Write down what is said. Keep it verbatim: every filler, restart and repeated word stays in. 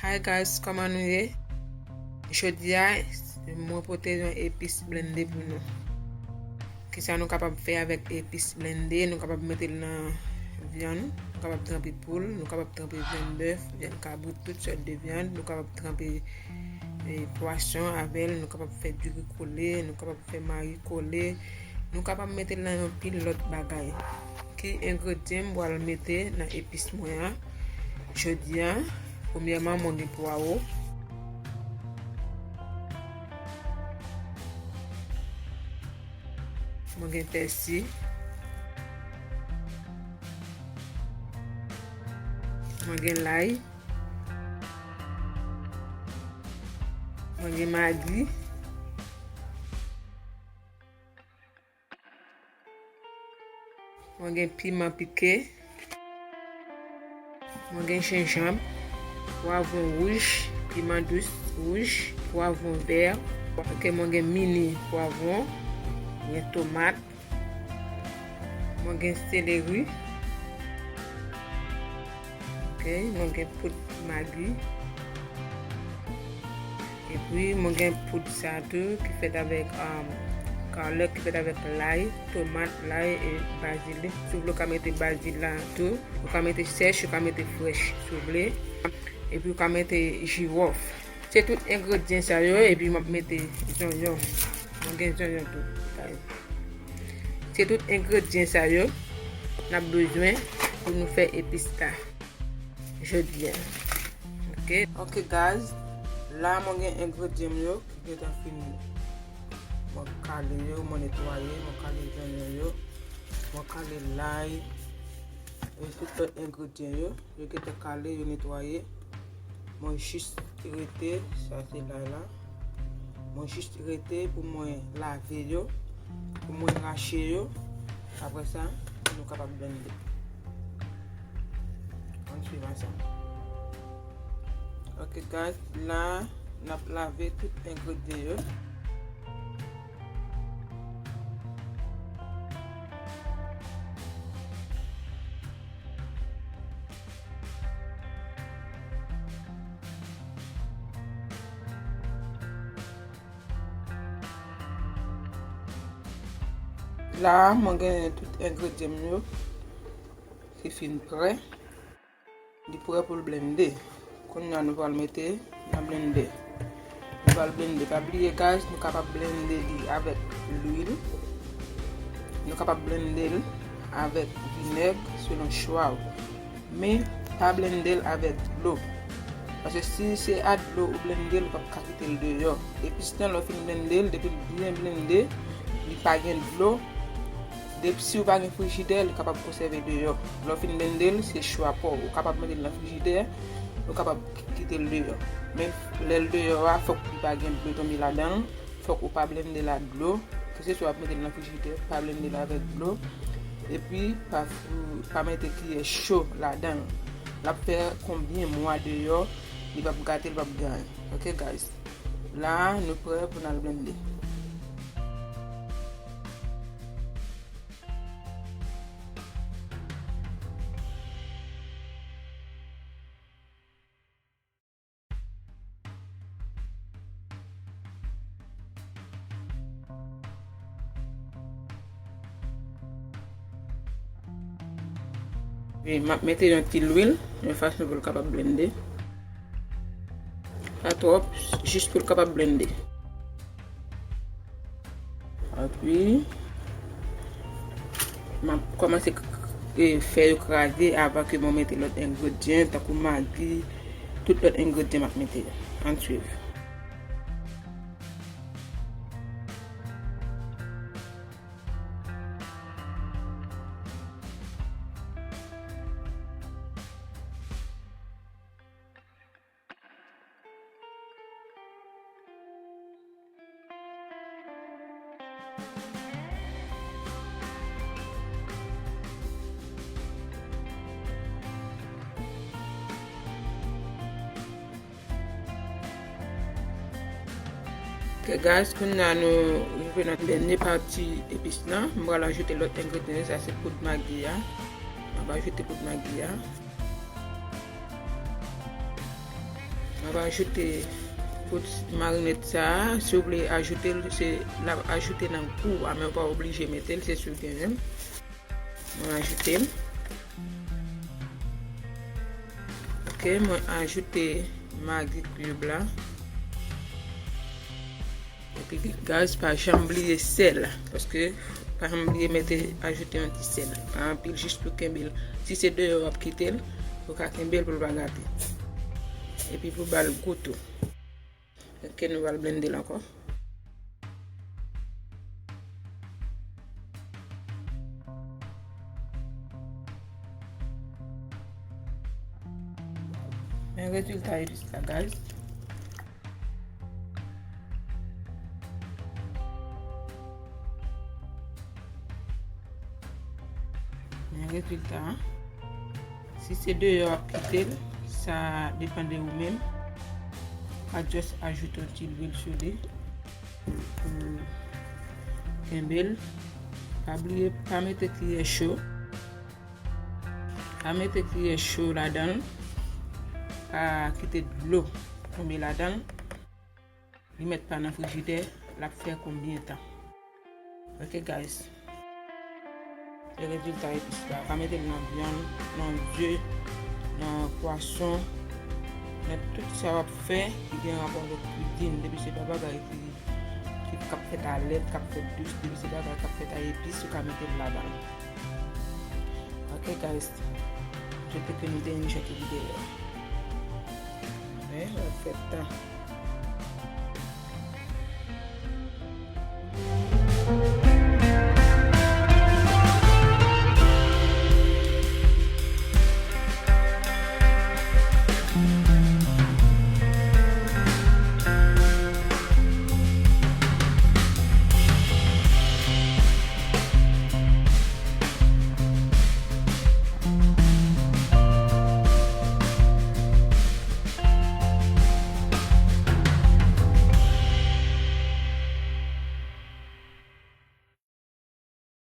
Hi guys, kòman nou ye? Jodi a, mwen pote yon epis blende pou nou. Kisa nou kapab fè avèk epis blende? Nou kapab mete l nan vyann, nou kapab tranpe poul, nou kapab tranpe vyann bèf, vyann kabrit, tout sòt de vyann, nou kapab tranpe, eh, pwason avè l, nou kapab fè diri kole, nou kapab fè mari kole, nou kapab mete l nan yon pil lòt bagay. Ki engredyan m pral mete nan epis mwen an? Jodi a, premyèman, mwen gen pwawo. Mwen gen pèsi. Mwen gen lay. Mwen gen magi. Mwen gen piman pike. Mwen gen jenjanm, pwavwon wouj, piman dous wouj, pwavwon vè. Ok, mwen gen mini pwavwon, mwen gen tomat, mwen gen seleri. Ok, mwen gen poud magi. Epi, mwen gen poud sa tou ki fèt avèk, um, garlic, ki fèt avèk lay, tomat, lay e bazilik. Si w vle, w ka mete bazilik la tou. Ou ka mete sèch, ou ka mete frèch, si w vle. Epi, ou ka mete jiwòf. Se tout engredyan sa yo, epi m ap mete zonyon. Mwen gen zonyon tou. Se tout engredyan sa yo n ap bezwen pou nou fè epis la jodi a. Ok. Ok, guys. La, mwen gen engredyan m yo ki gentan fini. Mwen kale yo, mwen netwaye, mwen kale zonyon yo, mwen kale lay, e tout lòt engredyan yo. Yo gentan kale, yo netwaye. Mwen jis rete, sa se lay la. Mwen jis rete pou mwen lave yo, pou mwen rache yo. Apre sa, nou kapab blende. Ann swiv ansanm. Ok, guys, la, n ap lave tout engredyan yo. La, mwen gen tout engredyan m yo ki fin prè. Li prè pou l blende. Kounye a nou pral mete nan blende. Nou pral blende. Pa bliye, guys, nou kapab blende li avèk lwil. Nou kapab blende l avèk vinèg, selon chwa w. Men, pa blende l avèk dlo. Paske si se a dlo ou blende l, ou p ap ka kite l deyò. Epis lan, lè w fin blende l, depi l byen blende, li pa gen dlo. Depi si w pa gen frijidè, li kapab konsève deyò. Lè w fin blende l, se chwa pa w. Ou kapab mete l nan frijidè, ou kapab kite l deyò. Men lè l deyò a, fòk li pa gen dlo tonbe ladan l. Fòk ou pa blende l ak dlo. Keseswa w ap mete l nan frijidè, pa blende l avèk dlo. Epi, pa, pa mete kiyè cho ladan l. L ap fè konbyen mwa deyò, li p ap gate, li p ap gen anyen. Ok, guys? La, nou prè pou n al blende. E m ap mete yon ti lwil, yon fason pou l kapab blende. Pa twòp, jis pou l kapab blende. Epi, m ap kòmanse k-, k-, e, fè yo kraze avan ke mwen mete lòt engredyan, tankou magi, tout lòt engredyan m ap mete yo. Ann swiv. Ok, guys, kounye a nou rive nan dènye pati epis lan. M pral ajoute lòt engredyan yo. Sa se poud magi a. M ap ajoute poud magi a. M Mwen va ajoute tout marinad sa a. Si w vle ajoute l, se l ap ajoute nan gou a, men w pa oblije mete l, se si w gen menm. Mwen ajoute l. Ok, mwen ajoute Maggi cube la. Epi, guys, pa janm bliye sèl, paske pa janm bliye mete, ajoute yon ti sèl. Pa anpil, jis pou kenbe l. Si se deyò w ap kite l, ou ka kenbe l pou l pa gate. Epi pou ba l gou tou. Ok, nou pral blende l ankò. Men rezilta epis la, guys. Men rezilta, si se deyò w ap kite l, sa depann de ou menm. Ou ka just ajoute yon ti lwil sou li pou kenbe l. Pa bliye, pa mete kiyè cho. Pa mete kiyè cho ladan l. Pa kite dlo tonbe ladan l. Li mèt pa nan frijidè, l ap fè konbyen tan? Ok, guys. Se rezilta epis la. Ou ka mete l nan vyann, nan ze, nan pwason, nan tout sa w ap fè ki gen rapò avèk kwizin. Depi se pa bagay ki, ki k ap fèt a lèt, k ap fèt dous, depi se bagay k ap fèt a epis, ou ka mete l ladan l. Ok, guys. Mwen swete ke nou te enjoy videyo a. Wi, l ap fè tan.